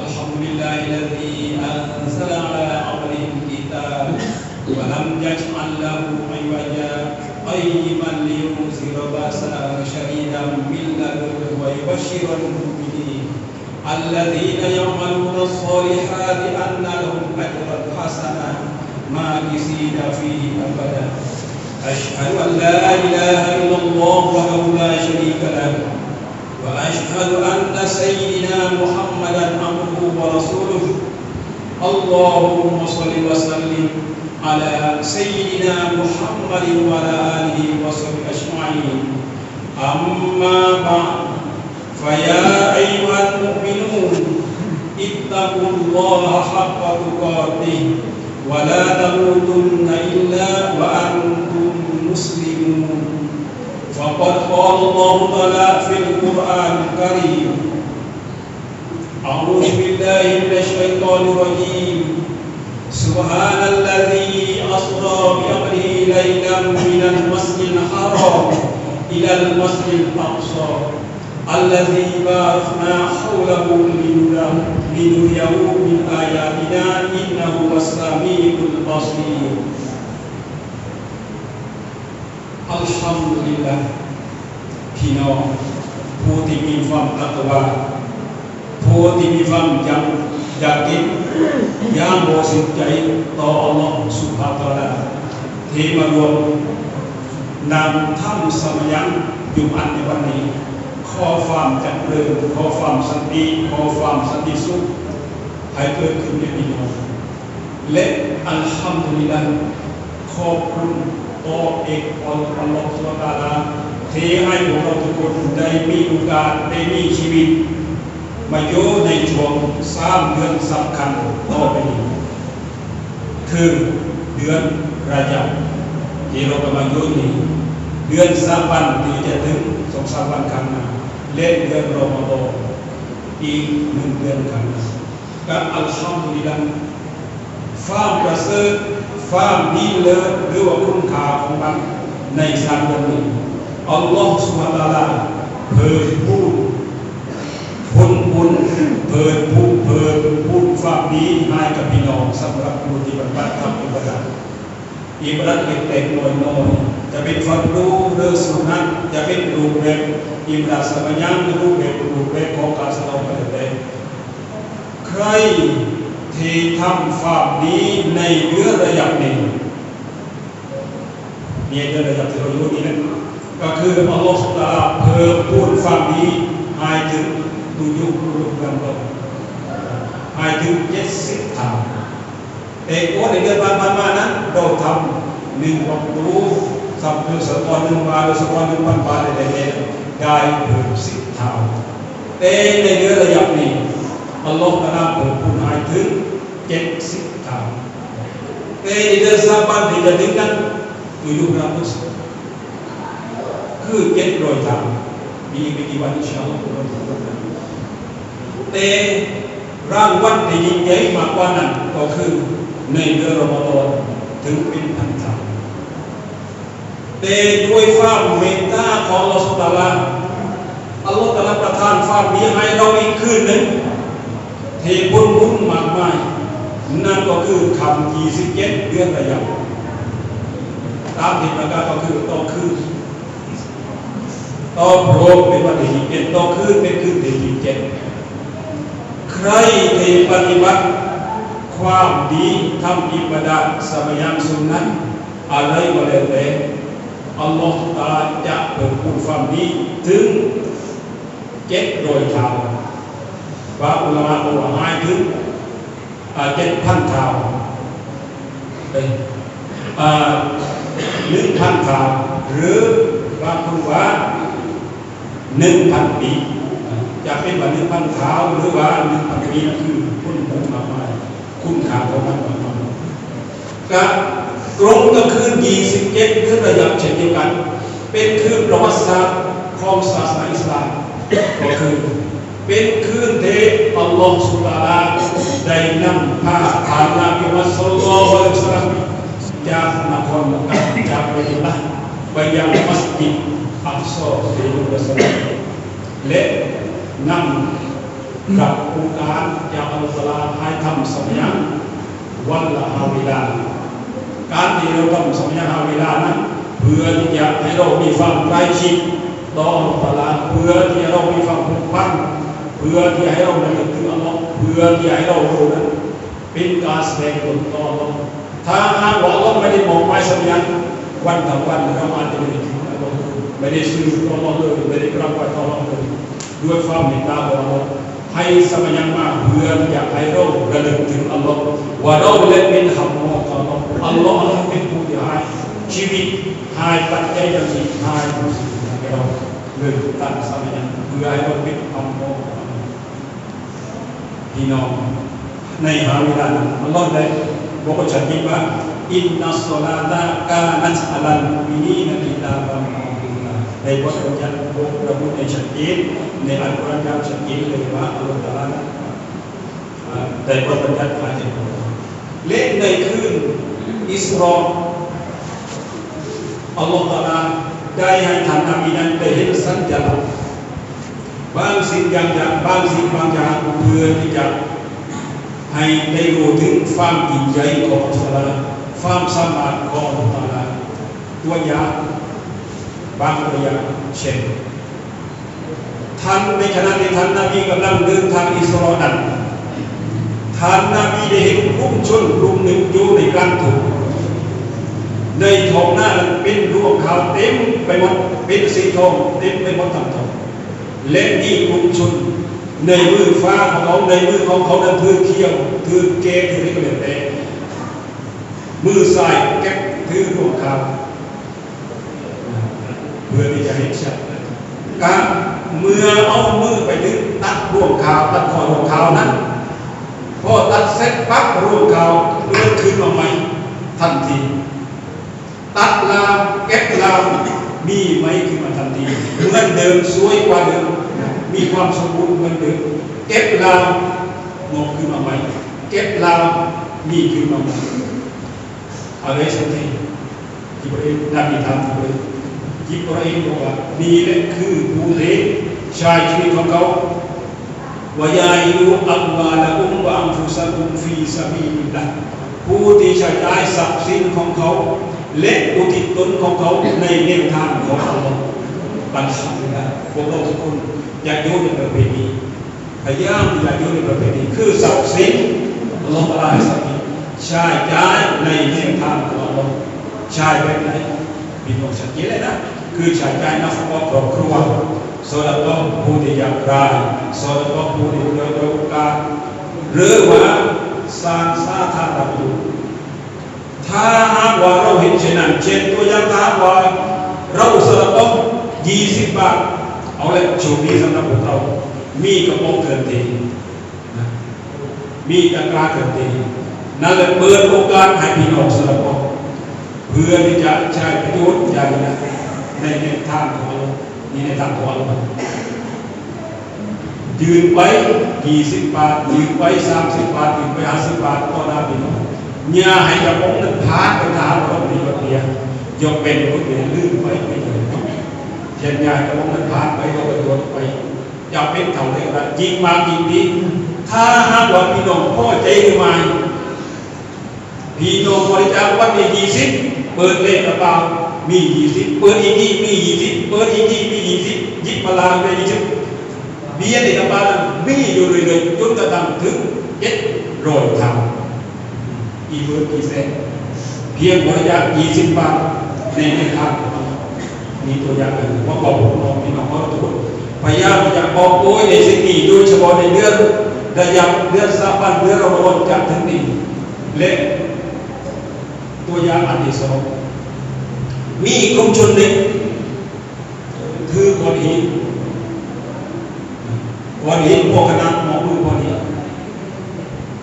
الحمد لله الذي أنزل على عبده الكتاب ولم يجعل له عوجا قيما لينذر بأسا شديدا من لدنه ويبشر المؤمنين الذين يعملون الصالحات أن لهم أجرا حسنا ماكثين فيه أبدا. أشهد أن لا إله إلا الله وحده لا شريك له وأشهد أن سيدنا محمدا عبده ورسوله. اللهم صل وسلم على سيدنا محمد وعلى آله وصحبه أجمعين. أما بعد، فيا أيها المؤمنون، اتقوا الله حق تقاته ولا تموتن إلا وأنتم مسلمون. فقد قال الله تعالى في القرآن الكريم، أعوذ بالله من الشيطان الرجيم. سبحان الذي أسرى بعبده ليلا من المسجد الحرام إلى المسجد الأقصى الذي باركنا حوله لنريه، لنريه من آياتنا إنه هو السميع البصير. ອັລຮັມດູລິລລາ ພີ່ນ້ອງຜູ້ທີ່ມີຄວາມຕັກວາ, ຜູ້ທີ່ມີຄວາມຢາກ, ຢາກກິນຢ່າງບໍລິສຸດໃຈຕໍ່ອັລລອຮ໌ ສຸບຮານະຫວະຕະອາລາ ທີ່ມາລວມນຳທຳສະມະຍັງຢູ່ອັນໃນວັນນີ້. ຂໍຄວາມຈຳເລີນ, ຂໍຄວາມສັນຕິ, ຂໍຄວາມສັນຕິສຸກໃຫ້ເກີດຂຶ້ນແກ່ພີ່ນ້ອງ. ແລະ ອັລຮັມດູລິລລາ ຂອບຄຸນຕໍ່ເອກອັລລອຮ໌ ສຸບຮານະຫວະຕະອາລາ ທີ່ໃຫ້ພວກເຮົາທຸກຄົນໄດ້ມີໂອກາດ ໄດ້ມີຊີວິດ ມາຢູ່ໃນຊ່ວງສາມເດືອນສຳຄັນຕໍ່ໄປນີ້ ຄືເດືອນຣະຈັບ ທີ່ເຮົາກຳລັງຢູ່ນີ້, ເດືອນຊະບານ ທີ່ຈະເຖິງສອງສາມວັນຂ້າງໜ້າ ແລະ ເດືອນຣອມະດອນ ອີກໜຶ່ງເດືອນຂ້າງໜ້າ. ກະອັລຮັມດູລິລລາ ຄວາມປະເສີດ, ຄວາມດີເລີດ ຫຼືວ່າຄຸນຄ່າຂອງມັນໃນສາມເດືອນນີ້ ອັລລອຮ໌ ສຸບຮານະຫວະຕະອາລາ ເພີ່ມພູນຜົນບຸນ, ເພີ່ມພູນ, ເພີ່ມພູນຄວາມດີໃຫ້ກັບພີ່ນ້ອງ ສຳລັບຜູ້ທີ່ປະຕິບັດທຳອິບາດັດ. ອິບາດັດເລັກໆ ນ້ອຍໆ ຈະເປັນຟັນດູ ຫຼື ສຸນນະ, ຈະເປັນຮູບແບບອິບາດັດສະມະຍັງ ຫຼື ຮູບແບບ, ຮູບແບບຂອງການສະເພາະກໍແລ້ວແຕ່. ໃຜທີ່ທຳຄວາມດີໃນເດືອນຣະຈັບນີ້, ໃນເດືອນຣະຈັບທີ່ເຮົາຢູ່ນີ້ນະ, ກໍຄືອັລລອຮ໌ ສຸບຮານະຫວະຕະອາລາ ເພີ່ມພູນຄວາມດີໃຫ້ເຖິງຕຸຍຸລຸກນຳເຮົາ ໃຫ້ເຖິງເຈັດສິບເທົ່າ. ແຕ່ກ່ອນໃນເດືອນຜ່ານໆມານັ້ນ ເຮົາທຳໜຶ່ງວັກຕຸ, ທຳເດືອນສະກ່ອນໜຶ່ງວາ, ເດືອນສະກ່ອນໜຶ່ງພັນວາ ໄດ້ ໄດ້ ໄດ້ເພີ່ມສິບເທົ່າ. ແຕ່ໃນເດືອນຣະຈັບນີ້ ອັລລອຮ໌ ຕະອາລາ ເພີ່ມພູນໃຫ້ເຖິງເຈັດສິບເທົ່າ. ແຕ່ໃນເດືອນຊະບານທີ່ຈະເຖິງນັ້ນ ຕຸຍຸກະນະໂຕ ຄືເຈັດຮ້ອຍເທົ່າ. ມີອີກບໍ່ກີ່ວັນ ອິນຊາອັລລອຮ ແຕ່ລາງວັນທີ່ຍິ່ງໃຫຍ່ມາກກວ່ານັ້ນ ກໍຄືໃນເດືອນຣອມະດອນ ເຖິງເປັນພັນເທົ່າ. ແຕ່ດ້ວຍຄວາມເມດຕາຂອງອັລລອຮ໌ ສຸບຮານະຫວະຕະອາລາ, ອັລລອຮ໌ ຕະອາລາ ປະທານຄວາມດີໃຫ້ເຮົາອີກຄືນໜຶ່ງ ທີ່ຜົນບຸນມາກມາຍ, ນັ້ນກໍຄືຄ່ຳທີສິບເຈັດ ເດືອນຣະຈັບ. ຕາມທີ່ປະກາດກໍຄືຕໍ່ຄືນ, ຕໍ່ໂພງເປັນວັນທີສິບເຈັດ, ຕໍ່ຄືນເປັນຄືນທີສິບເຈັດ. ໃຜທີ່ປະຕິບັດຄວາມດີ, ທຳອິບາດັດສະມະຍັງສຸນນະ ອະໄລກໍແລ້ວແຕ່, ອັລລອຮ໌ ຕະອາລາ ຈະເພີ່ມພູນຄວາມດີເຖິງເຈັດຮ້ອຍເທົ່າ. ບາງອຸລະມາກໍວ່າໃຫ້ເຖິງ ອາ ເຈັດພັນເທົ່າ, ເອີຍ ອາ ໜຶ່ງພັນເທົ່າ ຫຼື ບາງຄົນວ່າໜຶ່ງພັນປີ. ຈະເປັນວ່າໜຶ່ງພັນເທົ່າ ຫຼືວ່າໜຶ່ງພັນປີ ນັ້ນຄືຜົນບຸນມາກມາຍ, ຄຸນຄ່າຂອງມັນມາກມາຍ. ກະຕົງກັບຄືນທີສິບເຈັດ ເດືອນຣະຈັບເຊັ່ນດຽວກັນ, ເປັນຄືນປະຫວັດສາດຂອງສາສະໜາອິດສະລາມ, ກໍຄືເປັນຄືນທີ່ອັລລອຮ໌ ສຸບຮານະຫວະຕະອາລາ ໄດ້ນຳພາທ່ານນະບີ ມຸຮັມມັດ ສະລັລລອດ ຈາກນະຄອນມັກກະ ຈາກໄບຕຸນລາ ໄປຍັງມັດຈິດອັກຊາ ເຢຣູຊາແລັມ ແລະ ນຳ ກັບອົງການຈາກອັລລອຮຕະອາລາໃຫ້ທຳສະມະຍັງວັນລະຫ້າເວລາ. ການທີ່ເຮົາທຳສະມະຍັງຫ້າເວລານັ້ນ ເພື່ອທີ່ຈະໃຫ້ເຮົາມີຄວາມໃກ້ຊິດຕໍ່ອັລລອຮຕະອາລາ, ເພື່ອທີ່ໃຫ້ເຮົາມີຄວາມຜູກພັນ, ເພື່ອທີ່ໃຫ້ເຮົາໄດ້ນຶກເຖິງອັລລອຮ, ເພື່ອທີ່ໃຫ້ເຮົາຮູ້ນັ້ນ ເປັນການສະແດງຕົນຕໍ່ອັລລອຮ. ຖ້າຫາກວ່າອັລລອຮບໍ່ໄດ້ມອບໝາຍສະມະຍັງວັນທັງວັນ, ເຮົາອາດຈະບໍ່ໄດ້ຖືອັລລອຮເລີຍ, ບໍ່ໄດ້ຊື້ຕໍ່ອັລລອຮເລີຍ, ບໍ່ໄດ້ກາບໄຫວ້ຕໍ່ອັລລອຮເລີຍ. ດ້ວຍຄວາມເມດຕາຂອງອັລລອຮ ໃຫ້ສະມະຍັງມາເພື່ອຢາກໃຫ້ເຮົາລະລຶກເຖິງອັລລອຮ ວ່າເຮົາແຫຼະເປັນຮັບໝໍກອງອັລລອຮ. ອັລລອຮເປັນຜູ້ທີ່ໃຫ້ຊີວິດ, ໃຫ້ປັດໄຈທັງຊີວິດ, ໃຫ້ທຸກສິ່ງທຸກຢ່າງແກ່ເຮົາ. ເລີຍຕັ້ງສະມະຍັງເພື່ອໃຫ້ເຮົາເປັນຮັບໝໍກອງອັລລອຮ. ພີ່ນ້ອງ, ໃນຫ້າເວລານັ້ນ ອັລລອຮໄດ້ບອກໄວ້ຊັດເຈນວ່າ "ອິນນັດສະລາຕະການັດອາລັນມຸອ៍ມິນີນະກິຕາບັນ ເອົາ ກິຕາ." ໄດ້ບົດບັນຍັດ ບົດລະບຸໃຫ້ຊັດເຈນ ໃນອັນກຸຣອານຢ່າງຊັດເຈນເລີຍວ່າ ອັລລອຮຕະອາລາ ອາ ໄດ້ບົດບັນຍັດໃຫ້ແກ່ພວກເຮົາ. ແລະ ໃນຄືນອິສຣາ ອັລລອຮຕະອາລາໄດ້ໃຫ້ທ່ານນະບີນັ້ນໄດ້ເຫັນສັນຍະລັກ ບາງສິ່ງບາງຢ່າງ, ບາງສິ່ງບາງຢ່າງ ເພື່ອທີ່ຈະໃຫ້ໄດ້ຮູ້ເຖິງຄວາມຍິ່ງໃຫຍ່ຂອງອັລລອຮຕະອາລາ, ຄວາມສາມາດຂອງອັລລອຮຕະອາລາ. ຕົວຢ່າງ, ບາງຕົວຢ່າງ ເຊັ່ນ ທ່ານ, ໃນຂະນະທີ່ທ່ານນະບີກຳລັງເດີນທາງອິສຣານັ້ນ, ທ່ານນະບີໄດ້ເຫັນກຸ່ມຊົນກຸ່ມໜຶ່ງຢູ່ໃນກາງທົ່ງ, ໃນທ້ອງນານັ້ນເປັນລວງຂາວເຕັມໄປໝົດ, ເປັນສີທອງເຕັມໄປໝົດທັງທ້ອງ. ແລະ ມີກຸ່ມຊົນໃນມືຂວາຂອງເຂົາ, ໃນມືຂອງເຂົານັ້ນຖືຂຽວ, ຖືແກ, ຖືຫຍັງກໍແລ້ວແຕ່, ມືຊ້າຍເກັບຖືລວງຂາວ ເພື່ອທີ່ຈະເຫັນຊັດ. ກະເມື່ອເອົາມືໄປດຶງຕັດລວງຂາວ, ຕັດຂໍ້ລວງຂາວນັ້ນ, ພໍຕັດເສັດປັບ ລວງຂາວເກີດຂຶ້ນມາໃໝ່ທັນທີ. ຕັດລາວ, ເກັບລາວ, ມີໃໝ່ຂຶ້ນມາທັນທີ, ເໝືອນເດີມ, ສວຍກວ່າເດີມ, ມີຄວາມສົມບູນເໝືອນເດີມ. ເກັບລາວ, ງອກຂຶ້ນມາໃໝ່. ເກັບລາວ, ມີຂຶ້ນມາໃໝ່. ອາໄລຊັນຕິ ຈິບຣະອີລ ນະບີຖາມຈິບຣະອີລ, ຈິບຣະອີລບອກວ່າ ນີ້ແຫຼະຄືຜູ້ທີ່ໃຊ້ຊີວິດຂອງເຂົາ ວະຢາຮິລູອັມວາລະກຸມວະອັນຟຸສະກຸມຟີສະບີລິລລາຮ໌ ຜູ້ທີ່ໃຊ້ຈ່າຍຊັບສິນຂອງເຂົາ ແລະ ອຸທິດຕົນຂອງເຂົາໃນແນວທາງຂອງອັລລອຮ. ອັນຊະມະດູລິລລາຮ໌ ພວກເຮົາທຸກຄົນຢາກຢູ່ໃນປະເພດນີ້. ພະຍາຍາມທີ່ຈະຢູ່ໃນປະເພດນີ້ ຄືຊັບສິນ ອັລລອຮຕະອາລາໃຫ້ຊັບສິນ ໃຊ້ຈ່າຍໃນແນວທາງຂອງອັລລອຮ. ໃຊ້ແບບໃດ? ພີ່ນ້ອງສັງເກດແລ້ວນະ, ຄືໃຊ້ຈ່າຍນະຟະກະຄອບຄົວ, ຊະດະກະຜູ້ທີ່ຍາກໄຮ້, ຊະດະກະຜູ້ທີ່ດ້ອຍໂອກາດ ຫຼືວ່າສ້າງສາທາລະນະປະໂຫຍດ. ຖ້າຫາກວ່າເຮົາເຮັດເຊັ່ນນັ້ນ, ເຊັ່ນ ຕົວຢ່າງ ຖ້າຫາກວ່າເຮົາສະດະກະຊາວ ຊາວບາດ, ເອົາແຫຼະ ໂຊກດີສຳລັບພວກເຮົາ ມີກະປ໋ອງເກີນຕີນນະ, ມີຕະກຮ້າເກີນຕີນ, ນັ້ນແຫຼະ ເປີດໂອກາດໃຫ້ພີ່ນ້ອງສະດະກະ ເພື່ອທີ່ຈະໃຊ້ປະໂຫຍດຢ່າງໃນ ໃນທາງຂອງເຮົາ. ນີ້ໃນທາງຂອງອັນລອຮ ຍື່ນໄປຊາວບາດ, ຍື່ນໄປສາມສິບບາດ, ຍື່ນໄປຫ້າສິບບາດຕໍ່ໜ້າພີ່ນ້ອງ. ຢ່າໃຫ້ກະປ໋ອງນັ້ນພາດໄປ, ຖ້າເຮົາບໍ່ມີບັດເດຍ ຍົກເວັ້ນຜູ້ໃດລືມໄປ, ໄປເລີຍ, ຢ່າໃຫ້ກະປ໋ອງນັ້ນພາດໄປ, ເຮົາກະໂຍນໄປ. ຢ່າເປັນເທົ່າໃດກະໄດ້, ຍິ່ງມາກຍິ່ງດີ. ຖ້າຫາກວ່າພີ່ນ້ອງພໍໃຈຫຼືໄໝ? ພີ່ນ້ອງບໍລິຈາກວັນນີ້ຊາວ, ເປີດເລກກະເປົາມີຊາວ, ເປີດອີກນີ້ມີຊາວ, ເປີດອີກນີ້ມີຊາວ, ຫຍິບມາລາວໄດ້ຊາວ, ເບຍໃນກະເປົານັ້ນມີຢູ່ເລື້ອຍໆ ຈົນກະທັ້ງເຖິງເຈັດຮ້ອຍເທົ່າ. ອີກເບີດອີກແສນ, ພຽງບໍລິຈາກຊາວບາດໃນ ໃນທາງ ນີ້ຕົວຢ່າງໜຶ່ງ ມາບອກພວກນ້ອງພີ່ນ້ອງເຮົາທຸກຄົນ. ພະຍາຍາມຢາກກອບໂກຍໃນສິ່ງນີ້ ໂດຍສະເພາະໃນເດືອນ ໄລຍະເດືອນຊະບານ ເດືອນຣະມະດອນ ຈະເຖິງນີ້ ແລະ ຕົວຢ່າງອັນທີສອງ ມີກຸ່ມຊົນໜຶ່ງ ຖືກ້ອນຫີນ, ກ້ອນຫີນພວກຂະໜາດໝໍ້ມືພໍດີ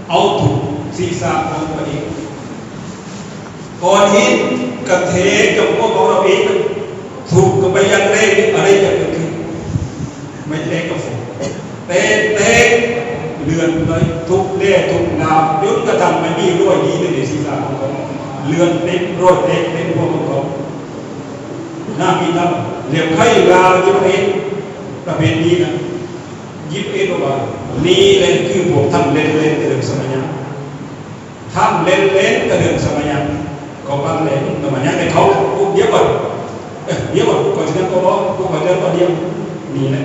ເອົາທຸບສີສະຂອງຕົວເອງ. ກ້ອນຫີນກະແທກກັບຫົວຂອງລາວເອງ, ທຸບກະໄປຢ່າງແຮງ, ອະໄລຈະເກີດຂຶ້ນ? ໄມ້ແຕກກະຟອກ, ແຕ່ແຕກເລື່ອນໄປ, ທຸບແລ້ວທຸບລາວ ຈົນກະທັ່ງໄປມີຮອຍດີໃນສີສະຂອງເຂົາ, ເລືອດເຕັມ, ຮອຍແຕກເຕັມຫົວຂອງເຂົາ. ນະບີຖາມ ແລ້ວໃຜລາວຢູ່ເອງປະເພດນີ້ນະ? ຢິບເອງບອກວ່າ ນີ້ແຫຼະຄືພວກທຳເຫຼັ້ນໆກະເລື່ອງສະມະຫຍັງ ທຳເຫຼັ້ນໆກະເລື່ອງສະມະຫຍັງ ເຂົາປາກແຫຼງສະມະຫຍັງໃຫ້ເຂົາ ດຽວກ່ອນ ເອີ ດຽວກ່ອນ ກ່ອນຊິຍັງກໍບໍ່ ພວກຂ້ອຍເຈົ້າກໍດຽວ ນີ້ແຫຼະ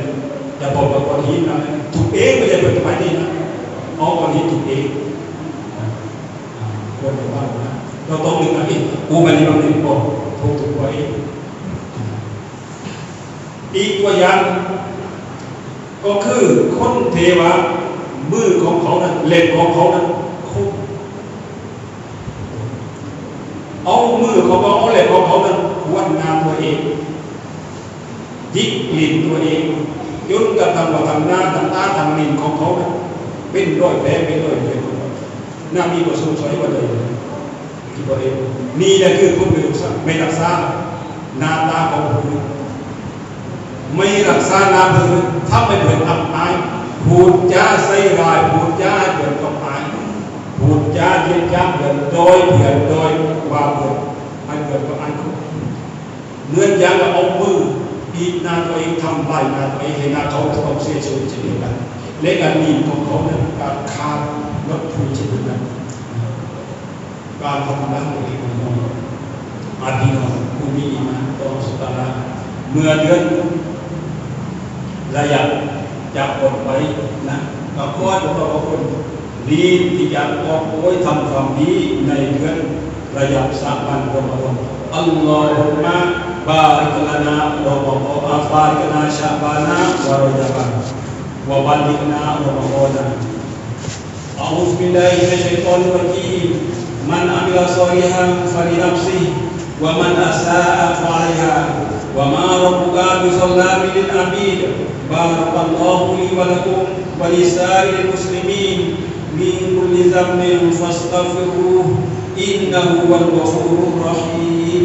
ຢ່າບອກວ່າກ້ອນຫີນນະ ທຸບເອງ ບໍ່ໃຊ່ເພິ່ນກະໝາຍດີນະ ເອົາກ້ອນຫີນທຸບເອງ ອາ ຄວນຈະເວົ້ານະ ເຈົ້າຕ້ອງນຶກນຳອີກ ກູບາດນີ້ມັນເປັນບໍ່ ພວກທຸບເອງ. ອີກຕົວຢ່າງກໍຄືຄົນທີ່ວ່າມືຂອງເຂົານັ້ນ ເລັບຂອງເຂົານັ້ນຄົມ ເອົາມືຂອງເຂົາ ເອົາເລັບຂອງເຂົານັ້ນຂວດໜ້າຕົວເອງ ຫຍິກລີ້ນຕົວເອງ ຈົນກະທັ້ງວ່າທັງໜ້າ ທັງຕາ ທັງລີ້ນຂອງເຂົານັ້ນເປັນຮອຍແຜ ເປັນຮອຍເລືອດ ນະ ມີບໍ່ສົງໄສວ່າໃດ ທີ່ບໍ່ໄດ້ ນີ້ແຫຼະຄືຄົນໄປຮັກສາ ໄປຮັກສາໜ້າຕາຂອງຜູ້ອື່ນ ໄປຮັກສາໜ້າຜູ້ອື່ນ ທຳໃຫ້ເພິ່ນອັບອາຍ ພູດຈາໃສ່ຮ້າຍ ພູດຈາໃຫ້ເພິ່ນອັບອາຍ ພູດຈາຢຽດຫຍາມເພິ່ນ ດ້ອຍເພິ່ນ ດ້ອຍວ່າເພິ່ນ ໃຫ້ເພິ່ນອັບອາຍຄົນ ເໝືອນຢ່າງວ່າເອົາມືບີບໜ້າຕົວເອງ ທຳຮ້າຍໜ້າຕົວເອງ ໃຫ້ໜ້າເຂົາຕ້ອງເສຍຊີວິດເຊັ່ນດຽວກັນ ແລະກະລີ້ນຂອງເຂົານັ້ນກະຂາດໝົດເຊັ່ນດຽວກັນ. ການພັດທະນາຂອງເອກຂອງນ້ອງ ອາ ພີ່ນ້ອງຜູ້ມີອີມານຕໍ່ອັລລາຮ໌ຕະອາລາ ເມື່ອເດືອນລະຫຍັບຈະອອກໄປນະ ກະຂໍໃຫ້ພວກເຮົາທຸກຄົນລີ້ນທີ່ຈະກອບໂກຍທຳຄວາມດີໃນເດືອນລະຫຍັບ ຊະບານ ຣອມະດອນ اللهم بارك لنا رمضان، بارك لنا شعبان ورجبا وبلغنا رمضان. أعوذ بالله من الشيطان الرجيم. من عمل صالحا فلنفسه ومن أساء فعليها وما ربك بظلام للعبيد. بارك الله لي ولكم ولسائر المسلمين من كل ذنب فاستغفروه إنه هو الغفور الرحيم.